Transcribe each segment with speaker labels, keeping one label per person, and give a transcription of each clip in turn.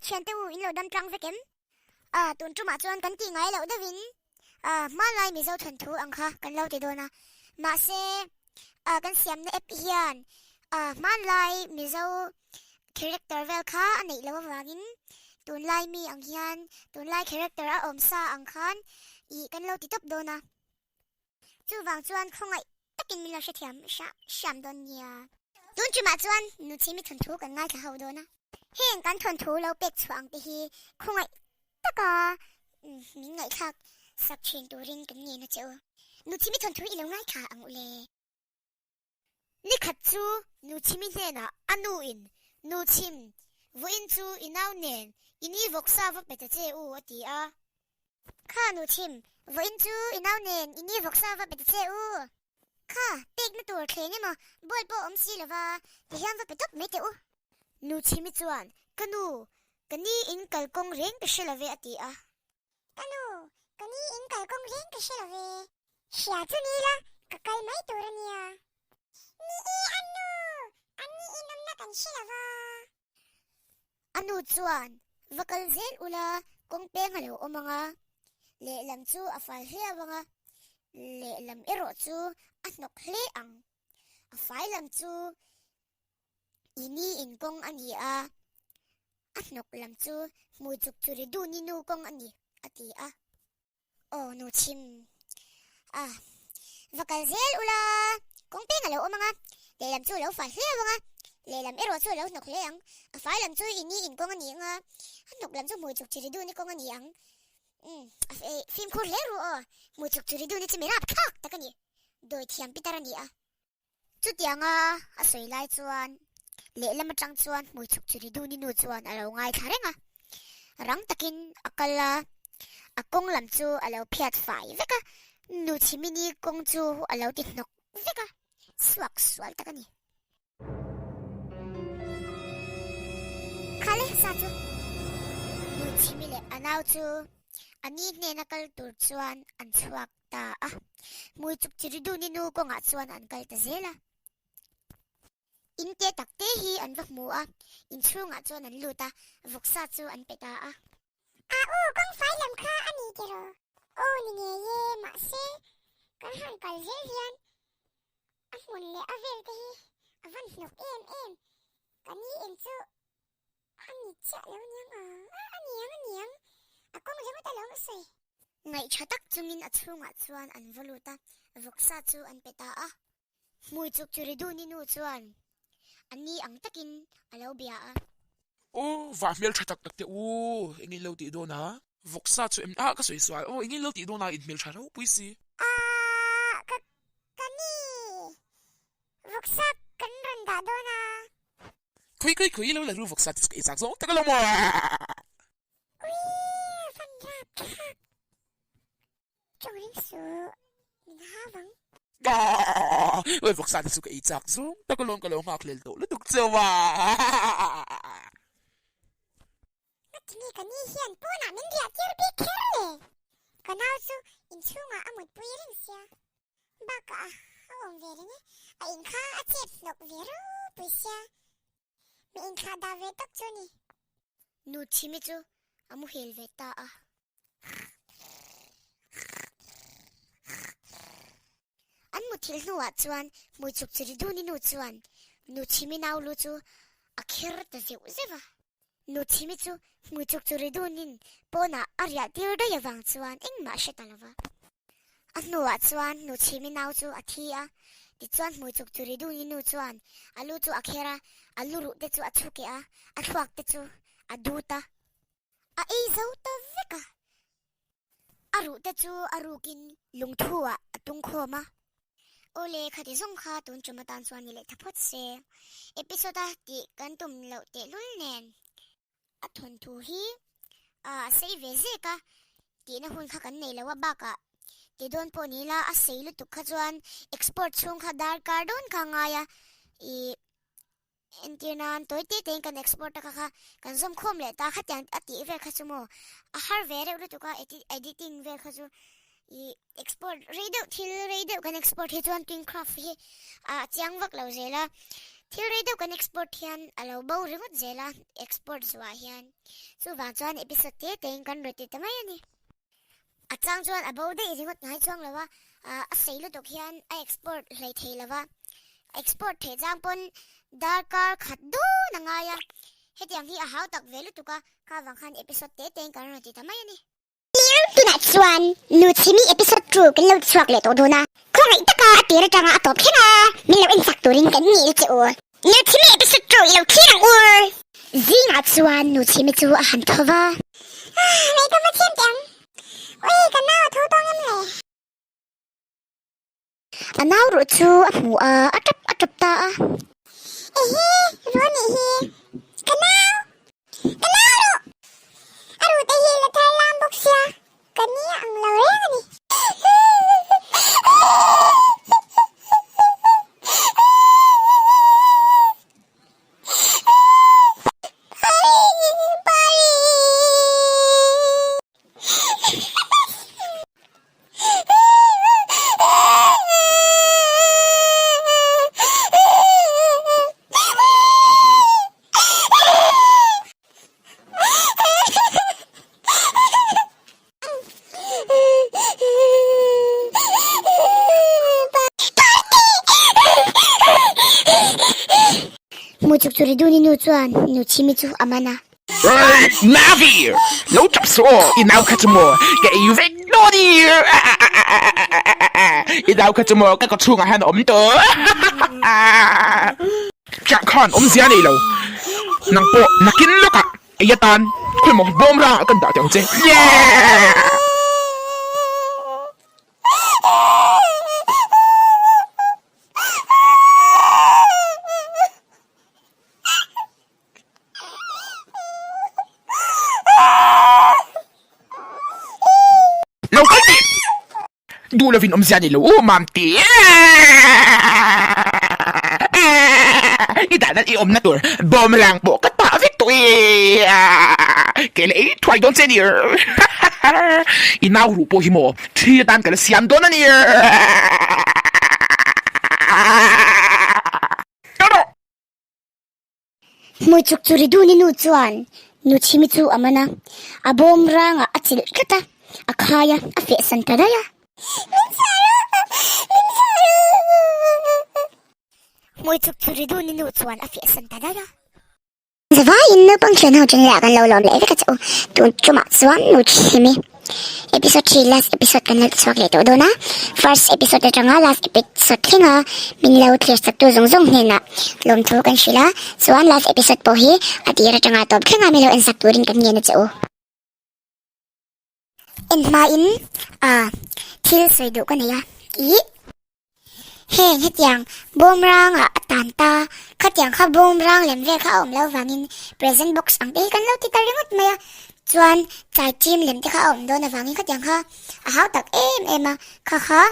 Speaker 1: thiante u in lo dam tlang vek em? A, tun tumah chuan kan tih ngai loh deuhin a, hmanlai Mizo thawnthu ang kha kan lo ti dawn a. Mahse, a, kan siamna app hian a, hmanlai Mizo character vel kha a neih loh avangin tunlai mi ang hian tunlai character a awm sa ang khan ih kan lo ti tawp dawn a. Chuvang chuan khawngaih takin min lo hrethiam hram dawn nia. Tun tumah chuan Nuchhimi thawnthu kan ngaithla ho dawn a. Heng kan thawnthu lo pek chhuah ang te hi khawngaih taka min ngaihthlak sak thin turin kan ngen a che u. Nuchhimi thawnthu i lo ngaithla ang u le. Nikhat chu Nuchhimi hnenah a nu in, Nuchhim, vawiin chu i nau nen i ni vawksa va pe ta che u a ti a. Kha Nuchhim, vawiin chu i nau nen i ni vawksa va pe ta che u. Kha, pekna tur thleng emaw ball pawh awm si lova tihian va pe tawp mai teh u. Nuchhimi chuan, Ka nu, ka ni in kalkawng reng ka hre love a ti a. Ka nu, ka ni in kalkawng reng ka hre love. Hria chu ni la, ka kal mai tur a nia. Ni e, a nu, a ni in awmna kan hre lova. A nu chuan, Va kal zel ula, kawng peng a lo awm ang a, lehlam chu a fal hle ang a, lehlam erawh chu a hnawk hle ang. A fai lam chu I ni in kawng a ni a, a hnawk lam chu hmui chuk chu ri dun i nu kawng a ni, a ti a. Aw nu chhim a, va kal zel ula, kawng peng a lo awm ang a, lehlam chu a lo fai hle ang a, lehlam erawh chu a lo hnawk hle ang, a fai lam chu i ni in kawng a ni ang a, a hnawk lam chu hmui chuk chu ri dun i kawng a ni ang. Umm, fimkhur hle ru aw, hmui chuk chu ri dun i chu mi rapthlak tak a ni, dawi thiam pitar a ni a. Chutianga a sawi lai chuan lehlam atang chuan hmui chhuk chu Riduni nu chuan a lo ngaithla reng a, rang takin a kal a, a kawng lam chu a lo phiat fai vek a, nu Chhimini kawng chu a lo ti hnawk vek a, suak sual tak a ni. Khale sa chu Nu Chhimi leh a nau chu a ni hnena kal tur chuan an chhuak ta a, hmui chuk chi ri dun i nu kawngah chuan an kal ta zel a. In te tak te hi an va hmu a, inchhungah chuan an lut a, vawksa chu an pe ta a. A u, kawngfai lam kha a ni tiraw? Aw ni ngei e, mahse kan han kal zel hian a hmun leh a vel te hi a van hnawk em em, ka ni in chu a ni chiah lo niang a, a niang a niang, a kawng ringawt alawm a sawi. Ngaihṭha tak chungin a chhungah chuan an va lut a, vawksa chu an pe ta a. Hmui chuk chu Riduni nu chuan a ni ang takin a lo bia a.
Speaker 2: Aw, vah hmel ṭha tak tak teh u, engin lo tih dawn a? Vawksa chu em ah ka sawi sual, aw engin lo tih dawn a, inhmel ṭha ropui si.
Speaker 1: Ah, ka ka ni, vawksa kan rawn dah dawn a.
Speaker 2: Khawi khawi khawi lo la ru vawksa te chu ka ei chak zawng tak alawm aw.
Speaker 1: Ui, van rap thlak. Tawng ring suh, min hau ang.
Speaker 2: Ui, vawksa te chu ka ei chak zawng tak alawm ka lo nghak hlel tawh lutuk cheu a.
Speaker 1: Ngatinge ka ni hian pawnah min riah tir bik kher le? Ka nau chu inchhungah a mutpui reng sia. Bakah a awm ve reng e, a in kha a chep hnawk ve ropui sia. Mi inthlah dah ve tak chu ni. Nu Chhimi chu a muhil ve ta a. An muthilh hnuah chuan hmui chuk chu ri dun i nu chuan Nu Chhimi nau lu chu a kher ta zeuh zeuh a. Nu Chhimi chu hmui chuk chu ri dunin pawnah a riah tir daih avang chuan engmah a hre ta lo va. A hnuah chuan Nu Chhimi nau chu a thi a, tichuan hmui chuk chu ri dun i nu chuan a lu chu a kher a, a lu ruh te chu a chhu keh a, a thluak te chu a dut a. A ei zo ta vek a, a ruh te chu a rukin lungthu ah a tung khawm a. Awle, khati zawng kha tun tum atan chuan ni leh tha phawt se. Episode a tih kan tum loh tehlul nen a thawnthu hi a sei ve zek a, tihna hun kha kan nei lo a, bakah ti dawn pawh ni ila a sei lutuk kha chuan export chhung kha darkar dawn kha a ngai a, ih Entir nan tawi te tein kan export a kha kha kan zawm khawm leh ta khatiang a tih vel kha chu maw a har ve reuh lutuk a editing vel kha chu ih export rei deuh thil rei deuh kan export hi chuan twin craft hi a chiang vak lo zel a. Thil rei deuh kan export hian a lo bo ringawt zel a, export zuah hian. Chuvang chuan episode te tein kan rawn ti ta mai a ni. A chang chuan a bo daih ringawt ngai chuang lo a, a sei lutuk hian a export hlei thei lo va. Export theih chang pawn darkar khat dawn a ngai a, hetiang hi a hau tak ve lutuk a, kha vang khan episode te tein kan rawn ti ta mai a ni. Tunah chuan Nu Chhimi episode 2 kan lo chhuak leh tawh dawn a, khawngaih taka a tir atanga a tawp thleng a, min lo ensak turin kan ngil che u. Nu Chhimi episode 2 i lo thlir ang u! Zingah chuan Nu Chhimi chu a han tho va. Ah, mei ka va thiam teh ang. Ui, ka nau a tho tawng em le? A nau ruh chu a hmu a, a tap a tap ta a. Ehe, ruah nih hi. Ka nau! Ka nau ruh! A ruh te hi la thar lam bawk sia, ka ni ang lo reng a ni. Pari! Pari! Hmuh chuk chu Riduni nu chuan nu Chhimi chu a man a.
Speaker 2: Navi! Lo tap suh aw, i nau kha chu maw ka ei vek dawn i I nau kha chu maw ka kaw chhungah hian a awm tawh Chiah khan awmzia nei lo, nang pawh nakin lawkah ei atan khawi maw bawm rangah kan dah teh ang che. Yeah! Lo kal teh! Duh lovin awmzia ni lo u Mamte. I dahna i awmna tur bawmrang pawh ka tah vek tawh e. Ke la ei thuai dawn che ni. I nau ruh pawh hi maw thi atan ka la siam dawn a ni.
Speaker 1: Hmui chuk chu Riduni nu chuan nu Chhimi chu a man a, a bawm rangah a chilh tlat a, a khai a, a feh san ta daih a. Min chhar a! Min chhar a! Hmui chuk chu Riduni nu chuan a feh san ta daih a. Zavaiin naupang thian ho channel ah kan lo lawm leh vek a che u. Tun tumah chuan nu Chhimi Episode 3 last episode kan lo ti chhuak leh tawh dawn a, first episode atanga last episode thleng a min lo thlir sak tu zawng zawng hnenah lawmthu kan hrilh a, chuan last episode pawh hi a tir atanga tawp thleng a min lo en sak turin kan ngen a che u. En hmain a thil sawi duh ka nei a, ih. Heng hetiang bawmrang ah a tan ta, khatiang kha bawmrang lem vel kha a awm loh vangin present box ang te hi kan lo ti ta ringawt mai a, chuan chai chim lem te kha a awm dawn avangin khatiang kha a hau tak em em a, kha kha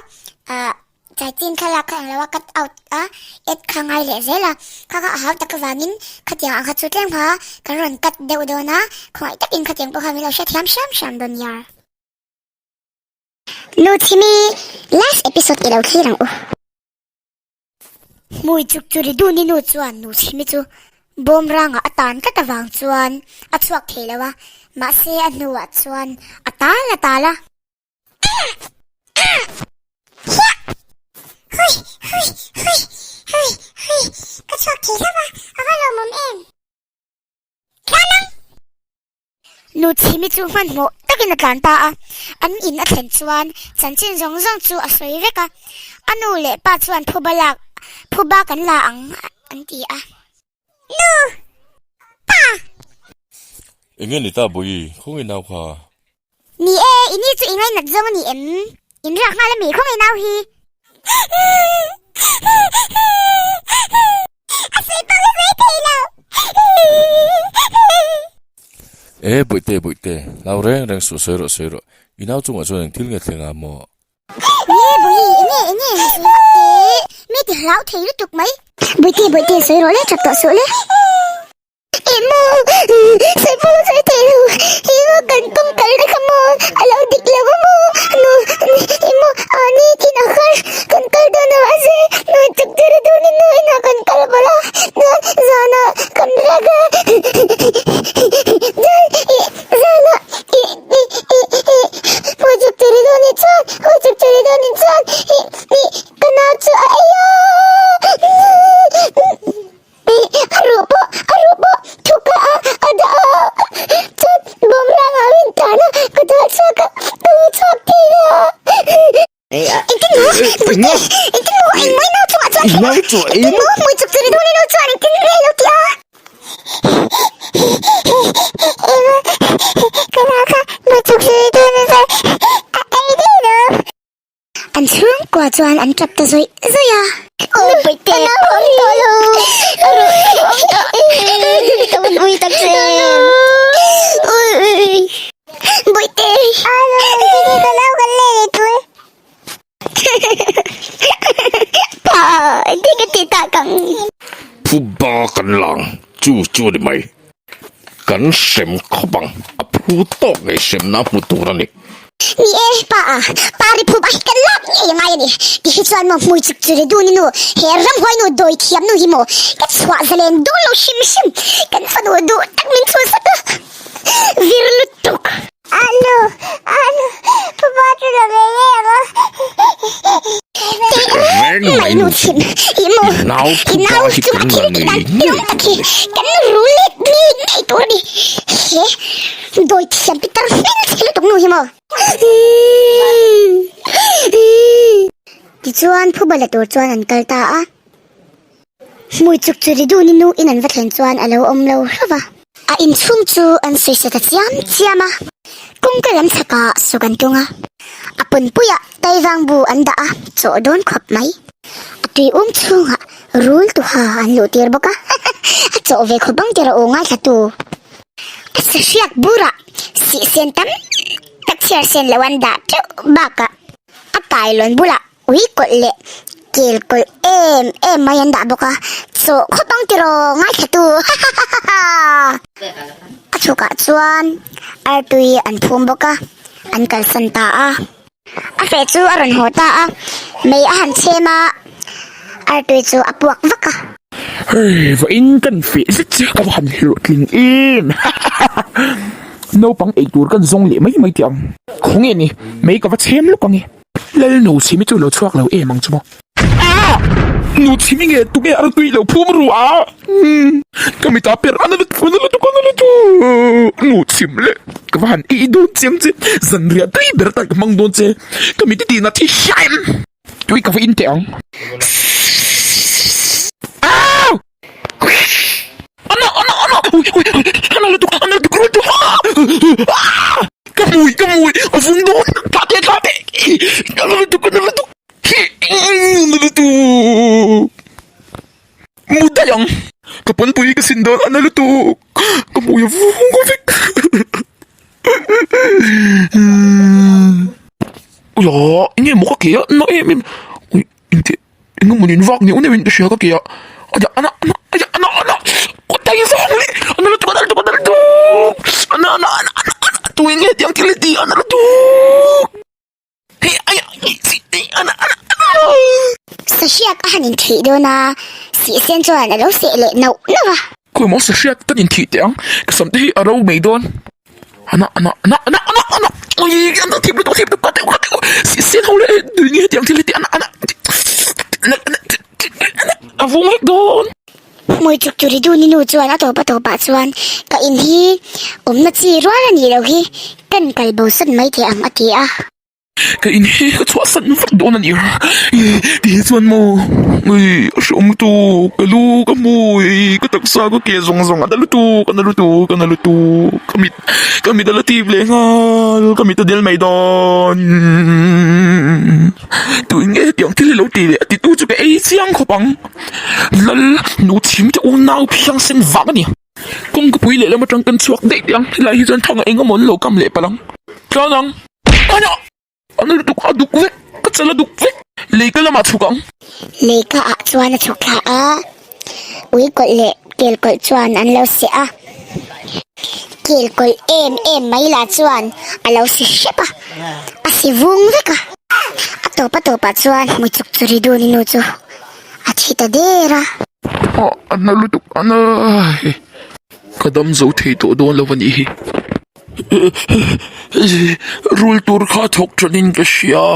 Speaker 1: ah chai chim thlalak kha englo a cut out a add kha ngai leh zel a, kha kha a hau tak avangin khatiang ang kha chu tlem kha kan rawn cut deuh dawn a, khawngaih takin khatiang pawh kha min lo hrethiam hram hram dawn nia. Nu Chhimi, last episode i lo thlir ang u. Hmui chuk chu ri dun i nu chuan Nu Chhimi chu bawm rangah a tan tlat avang chuan a chhuak thei lo a, mahse a hnuah chuan a tal a tal a. Hiah! Hui! Hui! Hui! Hui! Hui! Ka chhuak thei hlauh a, a va lawmawm em? Tlan ang! Nu Chhimi chu hmanhmawh takin a tlan ta a, an in a thlen chuan chanchin zawng zawng chu a sawi vek a, a nu leh pa chuan phuba lak phuba kan la ang an ti a. Nu! Pa!
Speaker 3: Enge ni ta Bawi, khawngaih nau kha?
Speaker 1: Ni e, i ni chu i ngainat zawng a ni em? In riak nghal a mi khawngaih nau hi? A sawi pawh ka sawi thei lo.
Speaker 3: E, Bawihte, Bawihte, hlau reng reng suh, sawi rawh, sawi rawh. I nau chungah chuan eng thil nge thleng a maw?
Speaker 1: Ni e, Bawihi, enge, enge, mi sawi vak teh. Mi ti hlau thei lutuk mai. Bawihte, Bawihte, sawi rawh le, tap tawh suh le. Emaw, sawi pawh ka sawi thei lo. Emaw, kan kawng kal na kha maw, a lo dik lo a maw? Nu, emaw, a ni tin a har, kan kal dawn a mahse, nu chak tura dawnin nu inah kan kal bawlh a. Engmaw engtin maw engmaw i nau chungah chuan
Speaker 3: I nau chu
Speaker 1: engtin maw hmui chuk chu ri dawn i nau chuan engtin nge lo ti a? Engmaw ka nau kha hmui chuk chu ri dawn a chuan a ei daih lo. An chhungkua chuan an tap ta zawih zawih a. Aw Bawihte ka nau awm tawh lo. Ka ruh awm tawh ka mutpui tak che. Bawihte. Ka nau kan leh leh tur. Pa engtin ka tih tak ang.
Speaker 3: Phuba kan lang chu chu a ni mai. Kan hrem khawp ang, a phu tawk ngei hremna hmu tur a ni.
Speaker 1: Ni e, pa a, pa ri phup a hi kan lak ngei a ngai a ni. Ti hi chuan maw hmui chuk chu ri dun i nu, he ramhuai nu dawi thiam nu hi maw ka chhuah zalen dawn lo hrim hrim, kan fanu duh tak min chhuhsak a, vir lutuk. Anu, anu, phupa chu la ve ngei ang a.
Speaker 3: Reng mai nu
Speaker 1: chhim, i maw,
Speaker 3: i nau
Speaker 1: i nau
Speaker 3: phupa hi
Speaker 1: chunga
Speaker 3: kan
Speaker 1: thil
Speaker 3: la
Speaker 1: tih dan
Speaker 3: ngei
Speaker 1: tirawm
Speaker 3: ngei
Speaker 1: tak hi kan rul let ngei ngei tur a ni. He dawi thiam pitar hmel chhe lutuk nu hi maw. Tichuan phuba la tur chuan an kal ta a. Hmui chuk chu ri dun i nu in an va thlen chuan a lo awm lo hlauh va. A inchhung chu an sawi sa ta chiam chiam a. Kawngka lam chhakah suk an tung a. A pawnpuiah taivang bu an dah a, chawh dawn khawp mai. A tui um chhungah rul tuha an luh tir bawk a, a chawh ve khawp ang tir a aw ngaithla tu. A sahriak burah sihsen tam tak chhiar sen lo an dah teuh bakah a kailawn bulah Ui kawlh leh kel kawlh em em mai an dah bawk a, chawh khawp ang tiraw ngaithla tu hahahaha. A chhukah chuan artui an phum bawk a, an kalsan ta a. A feh chu a rawn haw ta a, mei a han chhem a, artui chu a puak vak a.
Speaker 2: Hei vawiin kan feh zet che ka va han hlawhtling em hahahaha. Naupang eitur kan zawng leh mai mai teh ang. Khawnge ni, mei ka va chhem lawk ang e. Lal nu chhimi chu lo chhuak lo em ang chu maw? Ah! Nu chhimi nge tunge a tui lo phum ru a? Ka mita per a na lutuk a na lutuk a na lutuk! Nu chhim le ka va han ei dawn chiang che, zanriah tui ber atan ka hmang dawn che, ka mite tihna thi hriam! Tui ka va in teh ang. Ah! Ana ana ana ui ui ana lutuk ana lutuk lutuk ah ka mui ka mui a vung dawn thla te thla te ana lutuk ana lutuk ana lutuk mu daih ang ka pawnpui ka sin dawn ana lutuk ka mui a vung vek ula enge maw ka ke a na em em ui Engti eng emaw nin vak neuh neuhin ka hria ka ke a, a ana ana a ana ana ka tai vang leh ana lutuk ana lutuk ana lutuk ana ana ana ana ana tu eng nge tiang thil hi ti ana lutuk hei ai ai ana ana ana.
Speaker 1: Sahriak a han inthih dawn a, Sihsen chuan a lo seh leh nauh nauh a.
Speaker 2: Khawi maw sahriak kan inthih teh ang, ka sam te hi a ro mai dawn. Ana ana ana ana ana ana ui ana thip lutuk thip lutuk ka teuh ka teuh si sen ho leh tui nge hetiang thil hi ti ana ana ana ana ana a vung vek dawn.
Speaker 1: Hmui chuk chu Riduni nu chuan a tawp a tawpah chuan ka in hi awmna chi rual a nih loh hi kan kal bo sat mai thei ang a ti a.
Speaker 2: Ka in hi ka chhuahsan vat dawn a ni ti hi chuan maw ui a hreawm lutuk ka lu ka hmui ka taksa ka ke zawng zawng a na lutuk a na lutuk a na lutuk ka mit ka mit a la tip leh nghal ka mit a del mai dawn tui nge hetiang thil hi lo ti leh a titu chu ka ei chiang khawp ang lal nu chhim te unau phiangsen vang a ni. Kawngkapui lehlam atang kan chhuak daih teh ang, helai hi chuan thang eng emaw an lo kam leh palh ang. Tlan ang. Ana! Ana lutuk a duk vek, ka chal a duk vek. Leika lamah chhuk ang.
Speaker 1: Leika ah chuan a chhuk thla a, ui kawlh leh kel kawlh chuan an lo seh a. Kel kawlh em em mai lah chuan a lo si hrep a, a si vung vek a. A tawp a tawpah chuan hmui chuk chu ri dun i nu chu a thi ta der a.
Speaker 2: Ah a na lutuk a na ka dam zo thei tawh dawn lo a nih hi rul tur kha thawk ṭan in ka hria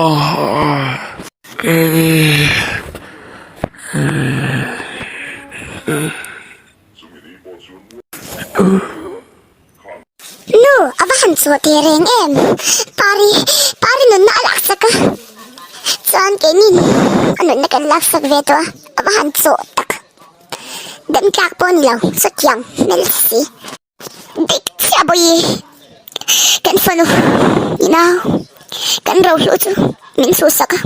Speaker 1: Nu a va han chhuah teh reng em pari pari nunna a laksak a. Chuan keinin a nunna kan laksak ve tawh a, a va han chawh tak. Dem tlak pawh a ni lo, chutiang hmel si. Dik chiah bawi kan fanu i nau kan rohlu chu min chhuhsak a,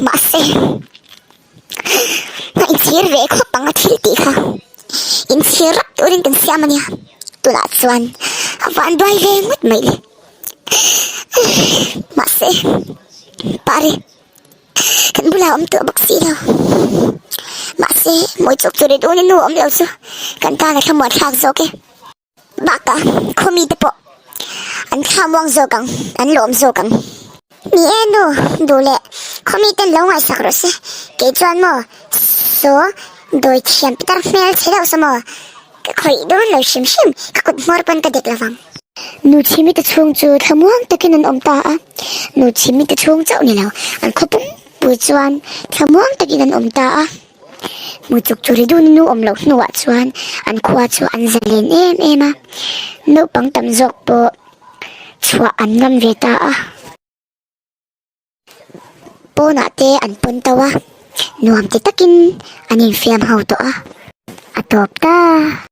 Speaker 1: mahse a inchhir ve khawp ang a thil tih kha inchhir rap turin kan siam a nia, tunah chuan a vanduai ve ngawt mai le, mahse pare. Kan bulah awm tawh bawk si lo. Mahse, mawi chuk chu ri dun a nu awm lo chu kan tan a thlamuan thlak zawk e. Bakah khaw mite pawh an thlamuang zawk ang, an lawm zawk ang. Ni e nu, duh leh khaw miten lo ngaihsak rawh se. Kei chuan maw, saw dawi thiam pitar hmel chhe deuh saw maw, ka khawih dawn lo hrim hrim, ka kut hmawr pawn ka dek lovang. Nuchhimite chhung chu thlamuang takin an awm ta a, Nuchhimite chhung chauh ni lo, an khaw pumpui chuan thlamuang takin an awm ta a. Hmuchuk chu ridun nu awm loh hnuah chuan an khua chu an zalen em em a, naupang tam zawk pawh chhuah an ngam ve ta a. Pawnah te an pawn tauh a, nuam ti takin an infiam ho tawh a, a tawp ta.